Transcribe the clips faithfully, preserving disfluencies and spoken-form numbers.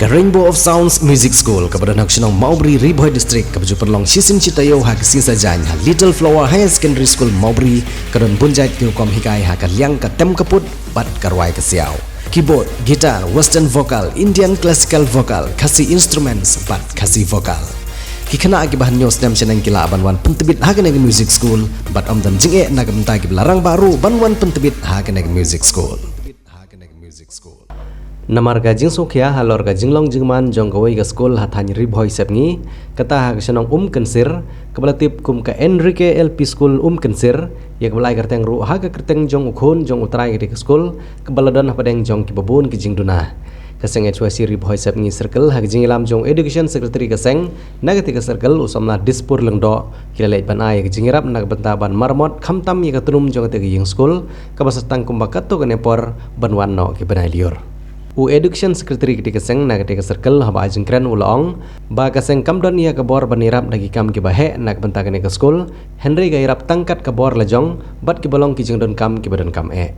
Ka Rainbow of Sounds Music School kaba don ha ka shnong Mawbri, Ri Bhoi District, kaba ju pynlong shisien shi taïew ha ka sngi Saitjaiñ ha Little Flower Higher Secondary School Mawbri, ka don bun jait ki rukom hikai ha ka liang ka tem ka put bad ka rwai ka siaw. Keyboard, guitar, western vocal, Indian classical vocal, Khasi instruments bad Khasi vocal. Ki khynnah kiba hynñiew snem shaneng ki lah ban wan pyntbit ha kane ka music school bad ym don jingeh na ka bynta kiba la rangbah ruh ban wan pyntbit ha kane ka music school. Namar ka jingsngewkhia halor ka jinglong jingman jong kawei ka skul ha thaiñ Ri Bhoi Sepngi, kata ha ka shnong Umkynsir, kaba la tip kum ka Enrique L P School Umkynsir, ïa kaba la ai kyrteng ruh ha ka kyrteng jong u khun jong u trai katei ka skul, kaba la don hapdeng jong kiba bun ki jingduna. Ka seng H Y C Ri Bhoi Sepngi Circle, ha ka jingïalam jong u Education Secretary ka seng na katei ka circle, u samla Dispur Lyngdoh, ki la leit ban ai ka jingïarap na ka bynta ban maramot khamtam ïa ka tnum jong katei ka ïing skul, kaba sa tang kumba katto katne por ban wan noh ki bnai lyiur. U Education Secretary katei ka seng na katei ka circle, haba ai jingkren, u la ong ba ka seng kam don ïa ka bor ban ïarap da ki kam kiba heh na ka bynta kane ka skul, hynrei ka ïarap tang kat ka bor la jong bad kiba long ki jingdonkam kiba donkam eh.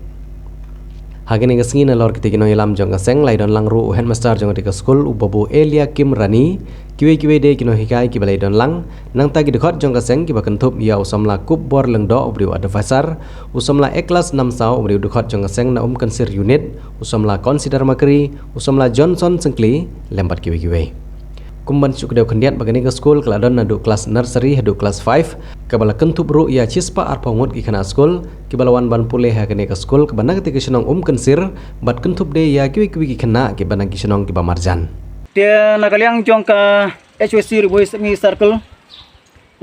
Ha kane ka sngi, nalor kitei ki nongïalam jong ka seng, la ïadon lang ruh u headmaster jong katei ka skul, u Babu Eliakim Rani, kiwei kiwei de ki nonghikai kiba la ïadon lang, nangta ki dkhot jong ka seng kiba kynthup ïa u samla Kupbor Lyngdoh uba dei u advisor, u samla Eklas Namsaw uba dei u dkhot jong ka seng na Umkynsir Unit, u samla Consider Makri, u samla Johnson Syngkli, lem bad kiwei kiwei. Kum ban shu kdew khyndiat ba kane ka skul ka la don naduh klas nursery haduh klas five, kaba la kynthup ruh ïa shispah arphew ngut ki khynnah skul kiba la wan ban pule ha kane ka skul kaba na katei ka shnong Umkynsir, bad kynthup de ïa kiwei kiwei ki khynnah kiba na ki shnong kiba marjan. Te na ka liang jong ka H Y C Ri Bhoi Sepngi Circle,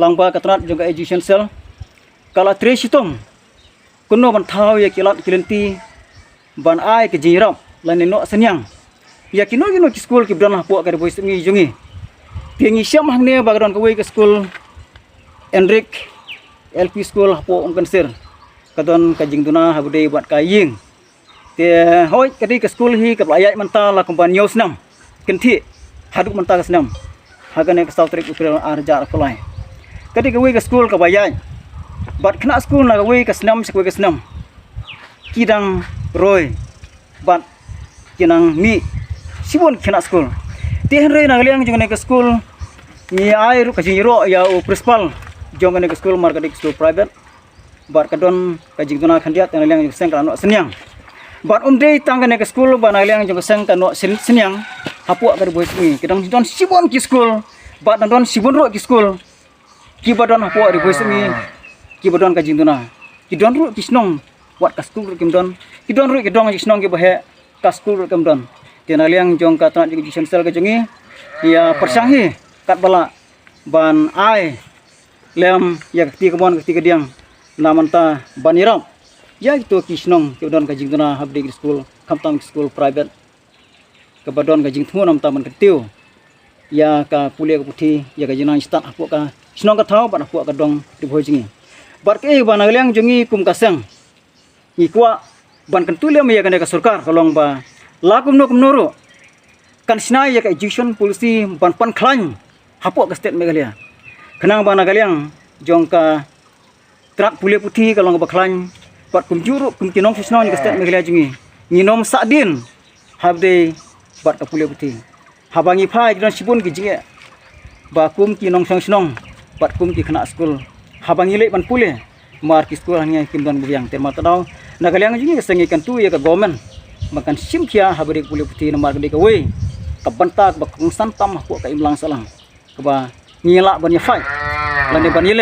lyngba ka tnat jong ka Education Cell, ka la trei shitom kumno ban thaw ïa ki lad ki lynti ban ai ka jingïarap lane noh synñiang ïa kino kino ki skul kiba don hapoh ka Ri Bhoi Sepngi jong ngi. Te ngi shem hangne ba ka don kawei ka skul, Enrique L P School hapoh Umkynsir, ka don ka jingduna haba dei bad ka ïing. Te hooid, ka dei ka skul hi kaba la ïaid mynta la kumba hynñiew snem kynthih haduh mynta ka snem, ha kane ka saw tarik April ar hajar arphew lai. Ka dei kawei ka skul kaba ïaid bad khynnah skul na kawei ka snem sha kawei ka snem ki dang roi bad ki nang mih shibun khynnah skul. Te hynrei na ka liang jong kane ka skul, ngi ai ruh ka jingïaroh ïa u principal jong kane ka skul, namar ka dei ka skul private, bad ka don ka jingduna khyndiat, na liang jong ka seng ka la noh synñiang. Bad um dei tang kane ka skul, bad na liang jong ka seng ka noh syn-, synñiang hapoh ka Ri Bhoi Sepngi, ki dang don shibun ki skul, bad dang don shibun ruh ki skul kiba don hapoh Ri Bhoi Sepngi kiba don ka jingduna. Ki don ruh ki shnong wat ka skul ruh kim don. Ki don ruh ki dong ki shnong kiba heh, ka skul ruh kim don. Te na liang jong ka tnat jong ka Education Cell ka jong ngi, ïa pyrshang hi katba lah ban ai lem ïa ka kti kamon ka kti kadiang na mynta ban ïarap ïa kito ki shnong kiba don ka jingduna haba dei ki skul, khamtam ki skul private, kaba don ka jingthmu na mynta ban kyntiew ïa ka pule ka puthi, ïa ka jingnang stad hapoh ka shnong ka thaw bad hapoh ka dong Ri Bhoi jong ngi. Bad kaei ba na ka liang jong ngi kum ka seng ngi kwah ban kyntu lem ïa kane ka sorkar ka long ba la kumno kumno ruh kan shna ïa ka education policy ban pan khlaiñ hapoh ka state Meghalaya, khnang ba na ka liang jong ka tnat pule puthi ka long kaba khlaiñ, bad kumjuh ruh kum ki nongshong shnong jong ka state Meghalaya jong ngi, ngin ym sahdien haba dei bad ka pule puthi. Haba ngi phai ki don shibun ki jingeh ba kum ki nongshong shnong bad kum ki khynnah skul, haba ngi leit ban pule, namar ki skul hangne kim don ba biang. Te namar kata daw na ka liang jong ngi ka seng ngi kyntu ïa ka government ba kan shim khia haba dei ka pule puthi, namar ka dei kawei ka bynta kaba kongsan tam hapoh ka imlang sahlang kaba ngi lah ban ïa fight lane ban ïaleh.